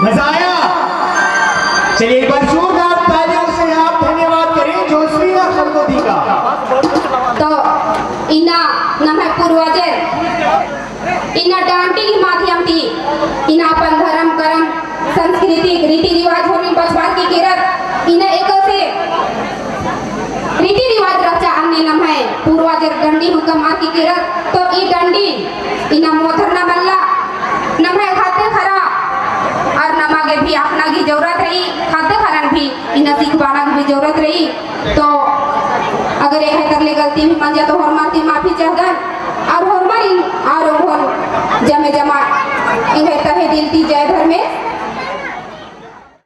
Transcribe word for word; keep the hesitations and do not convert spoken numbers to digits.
मजा आया। चलिए, एक बार जोरदार तालियों से आप धन्यवाद करें जोस्वीना खरगोधी का। तो इन्ना नम्है पूर्वजर इन्ना डांडी के माध्यम ती इन्ना अपन धर्म, करम, सांस्कृतिक रीति रिवाज होरमन बचाबअर की केरर, इन्ना एकासे रीति रिवाज रहचा अन्ने नम्है पूर्वजर डंडी हूँ कमअर की केरर। तो ई डंडी इन्ना मोथरना मल्ला, नम्है ख़द्द ख़र्रन अरा नमा गे भी अख़ना गही जरूरत रई, ख़द्द ख़र्रन भी इन्ना सिखाबअना गही भी जरूरत रई। तो अगर एंग्है तरले गलती भी मंजा तो होरमर ती माफी चाहदन, अरा होरमर इन आर ओंगोन जमे जमा एंग्है तहे दिल ती जय धर्मेस।